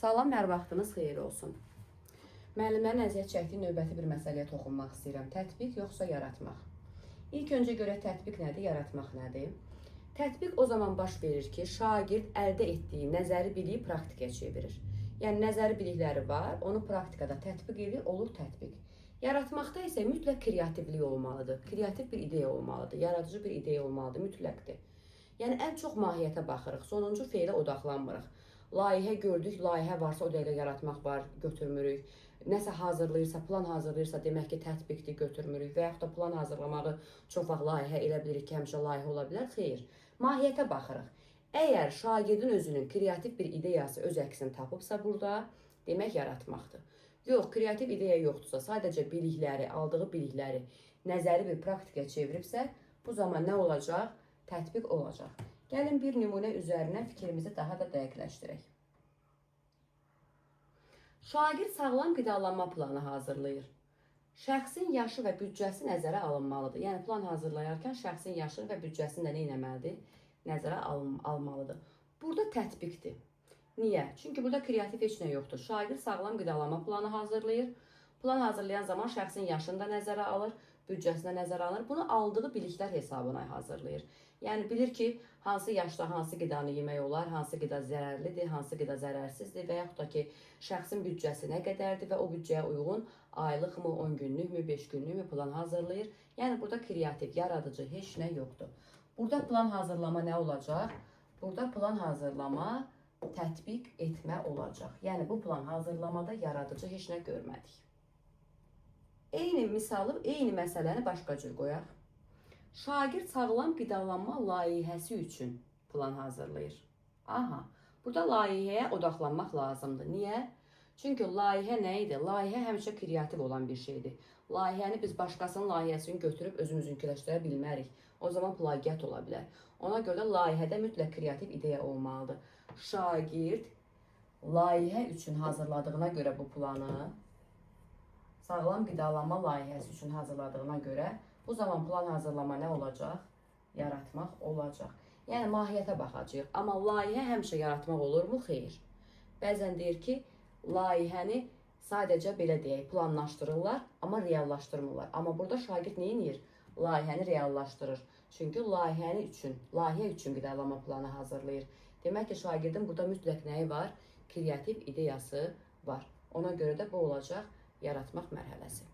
Salam, hər vaxtınız xeyir olsun. Müəllimlərin əziyyət çəkdiyi növbəti bir məsələyə toxunmaq istəyirəm. Tətbiq yoxsa yaratmaq? İlk öncə görə tətbiq nədir, yaratmaq nədir? Tətbiq o zaman baş verir ki, şagird əldə etdiyi nəzəri biliyi praktikaya çevirir. Yəni nəzəri bilikləri var, onu praktikada tətbiq edir, olur tətbiq. Yaratmaqda isə mütləq kreativlik olmalıdır. Kreativ bir ideya olmalıdır, yaradıcı bir ideya olmalıdır, mütləqdir. Yəni ən çox mahiyyətə baxırıq, sonuncu fe'lə odaqlanmırıq. Layihə gördük, layihə varsa o dəqiqə yaratmaq var, götürmürük. Nəsə hazırlayırsa, plan hazırlayırsa, demək ki, tətbiqdir, götürmürük və yaxud da plan hazırlamağı çox vaxt layihə elə bilirik ki, həmişə layihə ola bilər. Xeyr. Mahiyyətə baxırıq. Əgər şagirdin özünün kreativ bir ideyası öz əksini tapıbsa burada, demək yaratmaqdır. Yox, kreativ ideya yoxdursa, sadəcə bilikləri, aldığı bilikləri nəzəri bir praktikaya çeviribsə, bu zaman nə olacaq? Tətbiq olacaq. Gəlin bir nümunə üzərindən fikrimizi daha da dəqiqləşdirək. Şagird sağlam qidalanma planı hazırlayır. Şəxsin yaşı və büdcəsi nəzərə alınmalıdır. Yəni plan hazırlayarkən şəxsin yaşını və büdcəsini də nə etməlidir? Nəzərə almalıdır. Burada tətbiqdir. Niyə? Çünki burada kreativ heç nə yoxdur. Şagird sağlam qidalanma planı hazırlayır. Plan hazırlayan zaman şəxsin yaşını da nəzərə alır, büdcəsini də nəzərə alır. Bunu aldığı biliklər hesabına hazırlayır. Yəni bilir ki, hansı yaşda hansı qidanı yemək olar, hansı qida zərərlidir, hansı qida zərərsizdir və yaxud da ki, şəxsin büdcəsi nə qədərdir və o büdcəyə uyğun aylıqmı, 10 günlükmü, 5 günlükmü plan hazırlayır. Yəni burada kreativ, yaradıcı heç nə yoxdur. Burada plan hazırlama nə olacaq? Burada plan hazırlama tətbiq etmə olacaq. Yəni bu plan hazırlamada yaradıcı heç nə görmədik. Eyni misalı, eyni məsələni başqa cür qoyaq. Şagird sağlam qidalanma layihəsi üçün plan hazırlayır. Aha, burada layihəyə odaqlanmaq lazımdır. Niyə? Çünki layihə nə idi? Layihə həmişə kreativ olan bir şeydir. Layihəni biz başqasının layihəsini götürüb özümüzünkiləşdirə bilmərik. O zaman plagiat ola bilər. Ona görə də layihədə mütləq kreativ ideya olmalıdır. Şagird layihə üçün hazırladığına görə bu planı, sağlam qidalanma layihəsi üçün hazırladığına görə bu zaman plan hazırlama nə olacaq? Yaratmaq olacaq. Yəni mahiyyətə baxacağıq. Amma layihə həmişə yaratmaq olurmu? Xeyr. Bəzən deyir ki, layihəni sadəcə belə deyək, planlaşdırırlar, amma reallaşdırmırlar. Amma burada şagird nə edir? Layihəni reallaşdırır. Çünki layihə üçün qidalanma planı hazırlayır. Demək ki, şagirdin burada mütləq nəyi var? Kreativ ideyası var. Ona görə də bu olacaq yaratmaq mərhələsi.